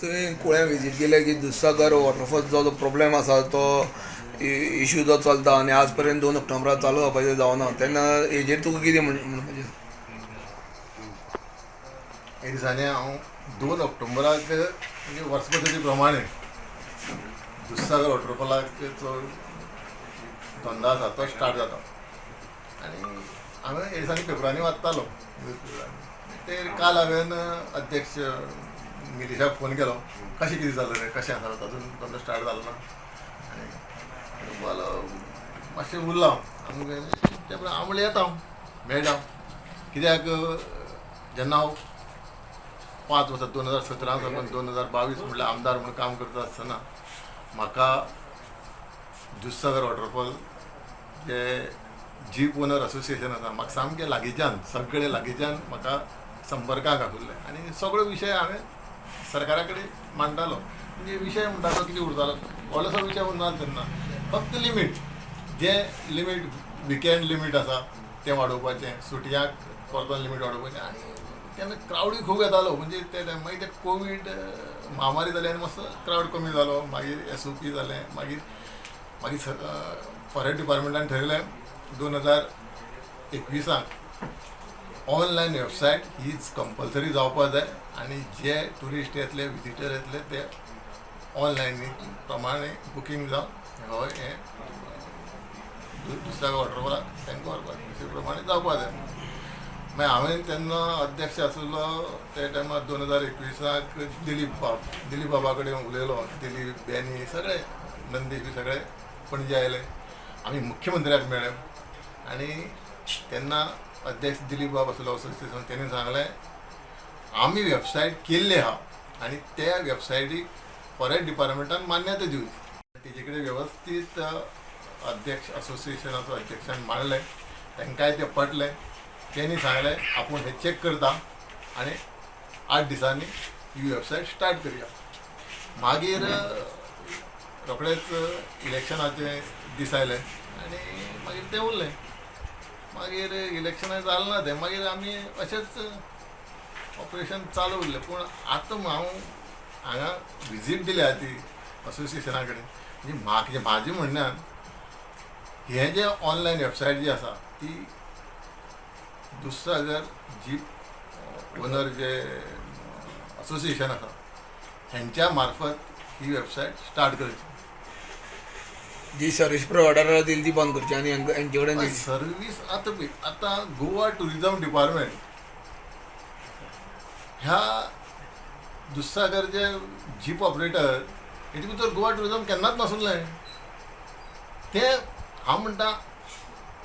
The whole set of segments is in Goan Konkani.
तुवें कुळ्यां विजीट केलें की दुधसागर वॉटरफॉल्सचो जो प्रॉब्लेम आसा, तो इशू जो चलता आनी आज पर्यंत 2 ऑक्टोबराक चालू जावपाचें जावना, तेन्ना हेजेर तुका कितें म्हणपाचें? हे दिसांनी हांव 2 ऑक्टोबराक, म्हणजे वर्स पद्दती प्रमाणे दुधसागर वॉटरफॉलाक जो धंदो आसा तो स्टार्ट जाता आनी हांवें हे दिसांनी पेपरांनी वाचतालो न्यूज पेपरांनी ते. काल हांवें अध्यक्ष निलेशाक फोन केलो, कशें कितें जालें रे, कशें आसा, अजून धंदो स्टार्ट जालो ना. आनी म्हणपाक मातशें उरलां हांव. ते प्रमाणे हांव म्हणलें, येता हांव, मेळटा. कित्याक जेन्ना हांव 5 वर्सां, 2017 सावन 2022 म्हणल्यार आमदार म्हणून काम करता आसतना म्हाका दुधसागर वॉटरफॉल जे जीप ओनर असोसिएशन आसा, म्हाका सामकें लागींच्यान, सगळे लागींच्यान म्हाका संपर्काक आशिल्ले आनी सगळो विशय हांवें सरकारा कडेन मांडटालो. म्हणजे विशय म्हणटा तो कितें उरतालो, व्हडलोसो विशय उरना तेन्ना. फक्त लिमीट, जे लिमीट, विकेंड लिमीट आसा तें वाडोवपाचें, सुटयांक परतून लिमीट वाडोवपाचें. आनी तेन्ना क्रावडूय खूब येतालो. म्हणजे ते टायम मागीर ते कोवीड महामारी जाली आनी मातसो क्रावड कमी जालो. मागीर एसओपी जालें. मागीर मागीर फॉरेस्ट डिपार्टमेंटान ठरयलें, 2021 ऑनलायन वेबसायट ही कंपल्सरी जावपा जाय आनी जे ट्युरिस्ट येतले, विजिटर येतले, ते ऑनलायन प्रमाणे बुकींग जावन हो हें दुसऱ्या वॉटरफॉलाक तांकां व्हरपाक दुसरे प्रमाणे जावपा जाय. मागीर हांवें तेन्ना अध्यक्ष आशिल्लो त्या टायमार, 2021 दिलीप बाब, दिलीप बाबा कडेन उलयलो. दिलीप, बेनी, सगळे, नंदीश बी सगळे पणजे आयले. आमी मुख्यमंत्र्याक मेळ्ळे आनी तेन्ना अध्यक्ष दिलीप बाब आसलो असोसिएशन, तेणी सांगलें, आमी वेबसायट केल्ली आहा आनी त्या वेबसायटीक फॉरेस्ट डिपार्टमेंटान मान्यता दिवची. तेजे कडेन वेवस्थीत अध्यक्ष असोसिएशनाचो अध्यक्षान मांडलें, तांकांय तें पटलें. तेणी सांगलें, आपूण हें चॅक करता आनी 8 दिसांनी ही वेबसायट स्टार्ट करया. मागीर रोखडेच इलेक्शनाचे दीस आयले आनी मागीर तें उरलें. मागीर इलेक्शनां जालें ना तें. मागीर आमी अशेंच ऑपरेशन चालू उरलें. पूण आतां हांव हांगा विजीट दिल्या ती असोसिएशना कडेन. म्हणजे म्हाका म्हाजें म्हणण्यान हें जें ऑनलायन वेबसायट जी आसा ती दुधसागर जीप ओनर जे असोसिएशन आसा हेंच्या मार्फत ही वेबसायट स्टार्ट करची. जी सर्वीस प्रोवायडराक दिली ती बंद करची आनी हेंचे कडेन दिली. सर्वीस आतां पळय, आतां गोवा टुरिजम डिपार्टमेंट ह्या दुधसागर जे जीप ऑपरेटर हेजे भितर गोवा टुरिजम केन्नाच नासलें. तें हांव म्हणटा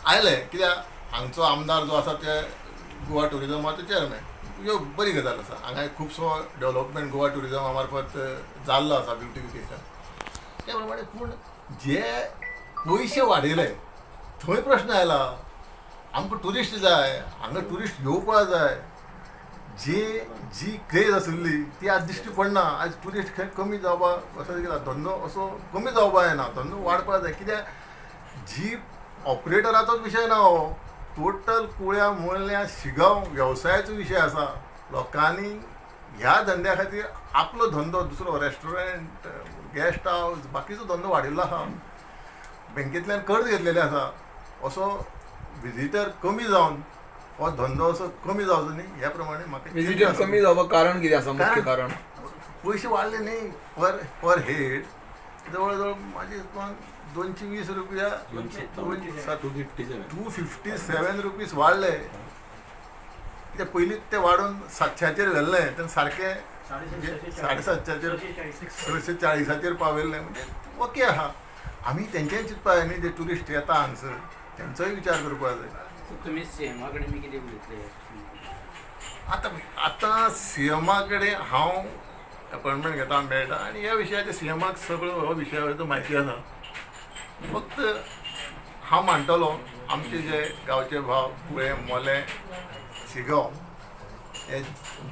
आयलें कित्याक हांगचो आमदार जो आसा ते गोवा टुरिजमाचो चेअरमॅन. ह्यो बरी गजाल आसा. हांगा खुबसो डेवलपमेंट गोवा टुरिजमा मार्फत जाल्लो आसा, ब्युटिफिकेशन त्या प्रमाणे. पूण जे पयशे वाडयले थंय प्रश्न आयला. आमकां ट्युरिस्ट जाय, हांगा ट्युरिस्ट येवपा जाय. जी जी क्रेज आसली ती आज दिश्टी पडना. आज ट्युरिस्ट खंय कमी जावपाक असो कितें धंदो असो कमी जावपा जायना, धंदो वाडपा जाय. कित्याक जीप ऑपरेटराचोच विशय ना हो, टोटल कुळ्या मुळ्या शिगांव वेवसायाचो विशय आसा. लोकांनी ह्या धंद्या खातीर आपलो धंदो दुसरो रेस्टॉरंट, गेस्ट हावस, बाकीचो धंदो वाडिल्लो आसा, बँकेंतल्यान कर्ज घेतलेलें आसा. असो विजिटर कमी जावन हो धंदो असो कमी जावचो न्ही ह्या प्रमाणे म्हाका विजिटर कमी जावपाक कारण कितें आसा, मुख्य कारण? पयशे वाडले न्ही. पर पर हेड जवळ जवळ म्हाजे हिसपान 220 रुपया, 257. 257 रुपीज वाडले. कित्याक पयलींच ते वाडोवन 700चेर व्हेल्लें, तेन्ना सारकें 750चेर, 640चेर पावयल्लें. म्हणजे ओके आहा. आमी तेंचेय चिंतपा जाय न्ही, जे ट्युरिस्ट येता हांगसर तेंचोय विचार करपाक जाय. सो तुमी सीएमा कडेन बी कितें उलयतले? आतां आतां सीएमा कडेन हांव अपॉयंटमेंट घेता, मेळटा आनी ह्या विशयाचेर सीएमाक सगळो हो विशयाचो म्हायती आसा. फक्त हांव मांडटलो, आमचे जे गांवचे भाव कुळे, मोलें, शिगांव हे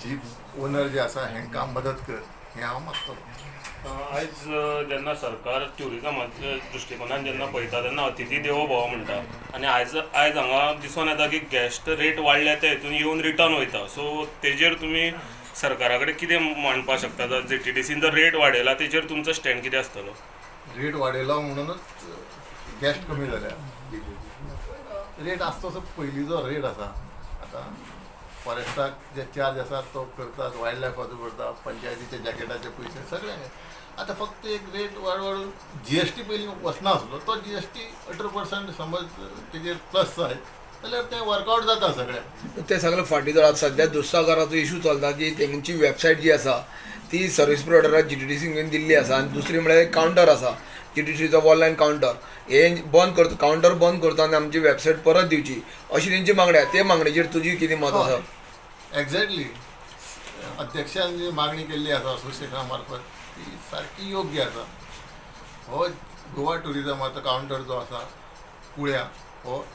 जीप ओनर जे आसा हेंकां मदत कर हें हांव मागतलो. आयज जेन्ना सरकार ट्युरिजमाच्या दृश्टिकोनान जेन्ना पळयता तेन्ना अतिथी देवो भव म्हणटा आनी आयज आयज हांगा दिसून येता की गेस्ट रेट वाडल्या ते हितून येवन रिटर्न वयता. सो तेजेर तुमी सरकारा कडेन कितें मांडपाक शकता? जर जीटीडीसीन जर रेट वाडयला तेचेर तुमचो स्टँड कितें आसतलो? रेट वाडयलो म्हणूनच गेस्ट कमी जाल्या. रेट आसा तसो पयलींचो रेट आसा. आतां फॉरेस्टाक जे चार्ज आसा तो करतात, वायल्ड लायफाचो करता, पंचायतीचे जॅकेटाचे पयशे सगळे. आतां फक्त एक रेट वाड वाडून जीएसटी पयलीं वचना आसलो तो जीएसटी 18% समज तेजेर प्लस जायत जाल्यार तें वर्कआवट जाता सगळें. ते सगळे फाटीं दवरात. सद्या दुधसागराचो इशू चलता की तेंची वेबसायट जी आसा ती सर्वीस प्रोवायडराक जीटीडीसीन दिल्ली आसा आनी दुसरी म्हळ्यार एक कावंटर आसा जीटीडीसीचो ऑनलायन कावंटर, हें बंद करता, कावंटर बंद करता आनी आमची वेबसायट परत दिवची अशी तेंची मागणी आसा. ते मागणेचेर तुजी कितें मत आसा? एक्झॅक्टली, अध्यक्षान जी मागणी केल्ली आसा असोसिएशना मार्फत ती सारकी योग्य आसा. हो गोवा टुरिजमाचो कावंटर जो आसा कुळ्या हो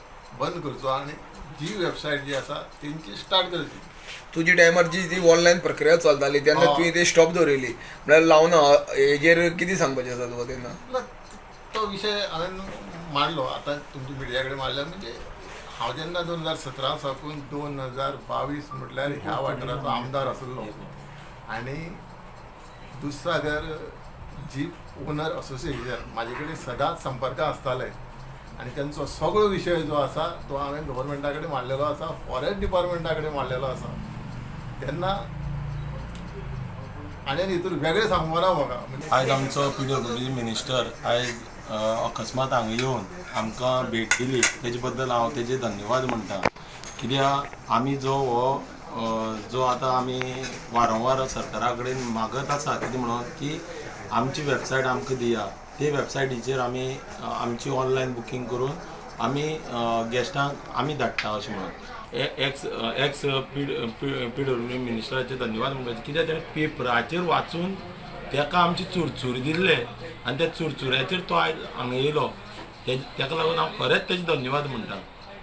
बंद करचो आनी जी वेबसायट जी आसा तेंची स्टार्ट करची. तुजी टायमार जी ती ऑनलायन प्रक्रिया चलताली तेन्ना तुवें ते स्टॉप दवरिल्ली म्हळ्यार लावना, हेजेर कितें सांगपाचें आसा तुका तेन्ना? ना, तो विशय हांवें मांडलो, आतां तुमच्या मिडिया कडेन मांडलो. म्हणजे हांव जेन्ना 2017 साकून 2022 म्हटल्यार ह्या वाठाराचो आमदार आसलो आनी दुधसागर जीप ओनर असोसिएशन म्हाजे कडेन सदांच संपर्क आसताले आनी तेंचो सगळो विशय जो आसा तो हांवें गव्हर्मेंटा कडेन मांडलेलो आसा, फॉरेस्ट डिपार्टमेंटा कडेन मांडलेलो आसा. तेन्ना आनी हितून वेगळें सांगूंक ना म्हाका म्हणजे. आयज आमचो पीडब्ल्यूडी मिनिस्टर आयज अकस्मात हांगा येवन आमकां भेट दिली तेजे बद्दल हांव तेजे धन्यवाद म्हणटा. कित्याक आमी जो हो जो आतां आमी वारंवार सरकारा कडेन मागत आसा कितें म्हणून की आमची वेबसायट आमकां दिया, ते वेबसायटीचेर आमी आमची ऑनलायन बुकींग करून आमी गेस्टांक आमी धाडटा अशें म्हणून एक्स एक्स पीडब्ल्यूडी मिनिस्टराचे धन्यवाद म्हणपाचे. कित्याक तेणें पेपराचेर वाचून तेका आमची चुरचुरी दिल्ले आनी त्या चुरचुऱ्याचेर तो आयज हांगा येयलो, तेका लागून हांव खरेंच तेजे धन्यवाद म्हणटा.